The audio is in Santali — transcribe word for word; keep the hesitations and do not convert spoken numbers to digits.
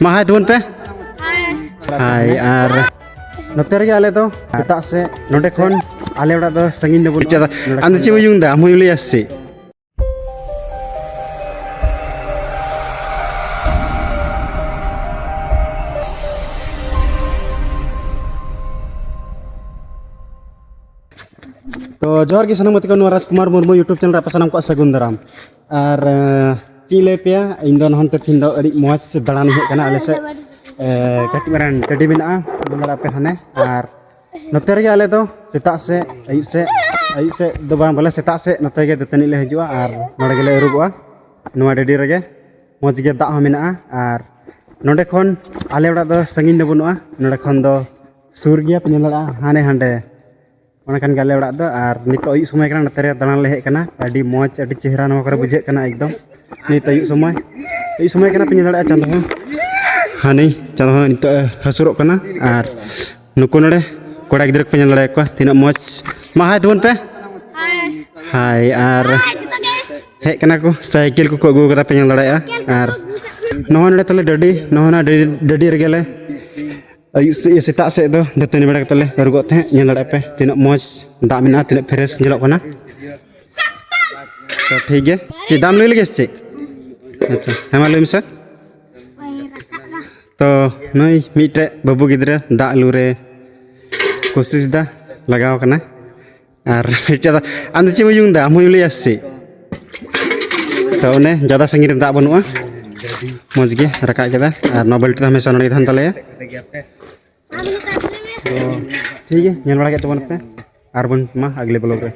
ᱢᱟ ᱦᱟᱭ ᱛᱟᱵᱚᱱ ᱯᱮ᱾ ᱦᱟᱭ᱾ ᱟᱨ ᱱᱚᱛᱮ ᱨᱮᱜᱮ ᱟᱞᱮ ᱫᱚ ᱥᱮᱛᱟᱜ ᱥᱮᱫ ᱱᱚᱸᱰᱮ ᱠᱷᱚᱱ ᱟᱞᱮ ᱚᱲᱟᱜ ᱫᱚ ᱥᱟᱺᱜᱤᱧ ᱫᱚ ᱵᱟᱹᱱᱩᱜᱼᱟ᱾ ᱟᱢ ᱫᱚ ᱪᱮᱫ ᱮᱢ ᱩᱭᱩᱝ ᱫᱟ? ᱟᱢ ᱦᱚᱸ ᱞᱟᱹᱭᱟ ᱥᱮ ᱪᱮᱫ? ᱛᱚ ᱡᱚᱦᱟᱨ ᱜᱮ ᱥᱟᱱᱟᱢ ᱜᱟᱛᱮ ᱠᱚ, ᱱᱚᱣᱟ ᱨᱟᱡᱽᱠᱩᱢᱟᱨ ᱢᱩᱨᱢᱩ YouTube channel ᱨᱮ ᱟᱯᱮ ᱥᱟᱱᱟᱢ ᱠᱚᱣᱟᱜ ᱥᱟᱹᱜᱩᱱ ᱫᱟᱨᱟᱢ᱾ ᱟᱨ ᱮᱸ, ᱪᱮᱫ ᱤᱧ ᱞᱟᱹᱭ ᱯᱮᱭᱟ, ᱤᱧ ᱫᱚ ᱱᱚᱜᱼᱚᱭ ᱛᱮᱦᱮᱧ ᱫᱚ ᱟᱹᱰᱤ ᱢᱚᱡᱽ ᱫᱟᱬᱟᱱ ᱦᱮᱡ ᱠᱟᱱᱟ ᱟᱞᱮ ᱥᱮᱫ᱾ ᱮᱸ, ᱠᱟᱹᱴᱤᱡ ᱢᱟᱨᱟᱝ ᱴᱟᱺᱰᱤ ᱢᱮᱱᱟᱜᱼᱟ, ᱧᱮᱞ ᱫᱟᱲᱮᱭᱟᱜ ᱯᱮ ᱦᱟᱱᱮ᱾ ᱟᱨ ᱱᱚᱛᱮ ᱨᱮᱜᱮ ᱟᱞᱮ ᱫᱚ ᱥᱮᱛᱟᱜ ᱥᱮᱫ, ᱟᱹᱭᱩᱵ ᱥᱮᱫ, ᱟᱹᱭᱩᱵ ᱥᱮᱫ ᱫᱚ ᱵᱟᱝ, ᱵᱚᱞᱮ ᱥᱮᱛᱟᱜ ᱥᱮᱫ ᱱᱚᱛᱮ ᱜᱮ ᱫᱟᱹᱛᱟᱹᱱᱤ ᱞᱮ ᱦᱤᱡᱩᱜᱼᱟ ᱟᱨ ᱱᱚᱰᱮ ᱜᱮᱞᱮ ᱟᱹᱨᱩᱵᱚᱜᱼᱟ, ᱱᱚᱣᱟ ᱰᱟᱹᱰᱤ ᱨᱮᱜᱮ᱾ ᱢᱚᱡᱽ ᱜᱮ ᱫᱟᱜ ᱦᱚᱸ ᱢᱮᱱᱟᱜᱼᱟ᱾ ᱟᱨ ᱱᱚᱰᱮ ᱠᱷᱚᱱ ᱟᱞᱮ ᱚᱲᱟᱜ ᱫᱚ ᱥᱟᱺᱜᱤᱧ ᱫᱚ ᱵᱟᱹᱱᱩᱜᱼᱟ, ᱱᱚᱰᱮ ᱠᱷᱚᱱ ᱫᱚ ᱥᱩᱨ ᱜᱮᱭᱟ, ᱯᱮ ᱧᱮᱞ ᱫᱟᱲᱮᱭᱟᱜᱼᱟ ᱦᱟᱱᱮ ᱦᱟᱸᱰᱮ᱾ ᱚᱱᱟ ᱠᱟᱱ ᱜᱮᱭᱟ ᱟᱞᱮ ᱚᱲᱟᱜ ᱫᱚ᱾ ᱟᱨ ᱱᱤᱛᱚᱜ ᱟᱹᱭᱩᱵ ᱥᱚᱢᱚᱭ ᱠᱟᱱᱟ, ᱱᱚᱛᱮ ᱨᱮ ᱫᱟᱬᱟᱱ ᱞᱮ ᱦᱮᱡ ᱟᱠᱟᱱᱟ᱾ ᱟᱹᱰᱤ ᱢᱚᱡᱽ, ᱟᱹᱰᱤ ᱪᱮᱦᱨᱟ ᱱᱚᱣᱟ ᱠᱚᱨᱮ ᱵᱩᱡᱷᱟᱹᱜ ᱠᱟᱱᱟ ᱮᱠᱫᱚᱢ᱾ ᱱᱤᱛ ᱟᱹᱭᱩᱵ ᱥᱚᱢᱚᱭ, ᱟᱹᱭᱩᱵ ᱥᱚᱢᱚᱭ ᱠᱟᱱᱟ, ᱯᱮ ᱧᱮᱞ ᱫᱟᱲᱮᱭᱟᱜᱼᱟ ᱪᱟᱸᱫᱚ ᱦᱚᱸ ᱦᱟᱹᱱᱤ, ᱪᱟᱸᱫᱚ ᱦᱚᱸ ᱱᱤᱛᱚᱜ ᱮ ᱦᱟᱹᱥᱩᱨᱚᱜ ᱠᱟᱱᱟ᱾ ᱟᱨ ᱱᱩᱠᱩ ᱱᱚᱰᱮ ᱠᱚᱲᱟ ᱜᱤᱫᱽᱨᱟᱹ ᱠᱚᱯᱮ ᱧᱮᱞ ᱫᱟᱲᱮᱭᱟᱠᱚᱣᱟ, ᱛᱤᱱᱟᱹᱜ ᱢᱚᱡᱽ᱾ ᱢᱟ ᱦᱟᱭ ᱛᱟᱵᱚᱱ ᱯᱮ᱾ ᱦᱟᱭ᱾ ᱟᱨ ᱦᱮᱡ ᱠᱟᱱᱟ ᱠᱚ, ᱥᱟᱭᱠᱮᱞ ᱠᱚᱠᱚ ᱟᱹᱜᱩ ᱠᱟᱫᱟ, ᱯᱮ ᱧᱮᱞ ᱫᱟᱲᱮᱭᱟᱜᱼᱟ᱾ ᱟᱨ ᱱᱚᱜᱼᱚᱭ ᱱᱚᱰᱮ ᱛᱟᱞᱮ ᱰᱟᱹᱰᱤ, ᱱᱚᱜᱼᱚᱭ ᱱᱚᱣᱟ ᱰᱟᱹᱰᱤ, ᱰᱟᱹᱰᱤ ᱨᱮᱜᱮ ᱞᱮ ᱟᱹᱭᱩᱵ ᱥᱮ-, ᱥᱮᱛᱟᱜ ᱥᱮᱫ ᱫᱚ ᱫᱟᱹᱛᱟᱹᱱᱤ ᱵᱟᱲᱟ ᱠᱟᱛᱮ ᱞᱮ ᱟᱹᱨᱩᱵᱚᱜ ᱛᱟᱦᱮᱸᱫ᱾ ᱧᱮᱞ ᱫᱟᱲᱮᱭᱟᱜ ᱯᱮ ᱛᱤᱱᱟᱹᱜ ᱢᱚᱡᱽ ᱫᱟᱜ ᱢᱮᱱᱟᱜᱼᱟ, ᱛᱤᱱᱟᱹᱜ ᱯᱷᱨᱮᱥ ᱧᱮᱞᱚᱜ ᱠᱟᱱᱟ᱾ ᱛᱚ ᱴᱷᱤᱠ ᱜᱮᱭᱟ, ᱪᱮᱫ ᱫᱟᱜ ᱮᱢ ᱞᱩᱭ ᱞᱟᱹᱜᱤᱫ ᱥᱮ ᱪᱮᱫ? ᱟᱪᱪᱷᱟ, ᱦᱮᱸ ᱢᱟ ᱞᱟᱹᱭ ᱢᱮᱥᱮ᱾ ᱛᱚ ᱱᱩᱭ ᱢᱤᱫᱴᱮᱡ ᱵᱟᱹᱵᱩ ᱜᱤᱫᱽᱨᱟᱹ ᱫᱟᱜ ᱞᱩ ᱨᱮ ᱠᱳᱥᱤᱥ ᱫᱟ, ᱞᱟᱜᱟᱣ ᱠᱟᱱᱟ᱾ ᱟᱨ ᱢᱤᱫᱴᱮᱡ ᱫᱚ, ᱟᱢ ᱫᱚ ᱪᱮᱫ ᱮᱢ ᱩᱭᱩᱝ ᱫᱟ? ᱟᱢ ᱦᱚᱸ ᱩᱭᱩᱝ ᱞᱟᱹᱭᱟ ᱥᱮ ᱪᱮᱫ? ᱛᱚ ᱚᱱᱮ ᱡᱟᱫᱟ ᱥᱟᱺᱜᱤᱧ ᱨᱮ ᱫᱟᱜ ᱵᱟᱹᱱᱩᱜᱼᱟ, ᱢᱚᱡᱽ ᱜᱮ ᱨᱟᱠᱟᱵ ᱠᱮᱫᱟ᱾ ᱟᱨ ᱱᱚᱣᱟ ᱵᱟᱹᱞᱴᱤ ᱫᱚ ᱦᱟᱢᱮᱥᱟ ᱱᱚᱰᱮ ᱜᱮ ᱛᱟᱦᱮᱱ ᱛᱟᱞᱮᱭᱟ᱾ ᱛᱚ ᱴᱷᱤᱠ ᱜᱮ, ᱧᱮᱞ ᱵᱟᱲᱟ ᱠᱮᱫ ᱛᱟᱵᱚᱱ ᱯᱮ, ᱟᱨ ᱵᱚᱱ ᱢᱟ ᱟᱜᱽᱞᱮ vlog ᱨᱮ᱾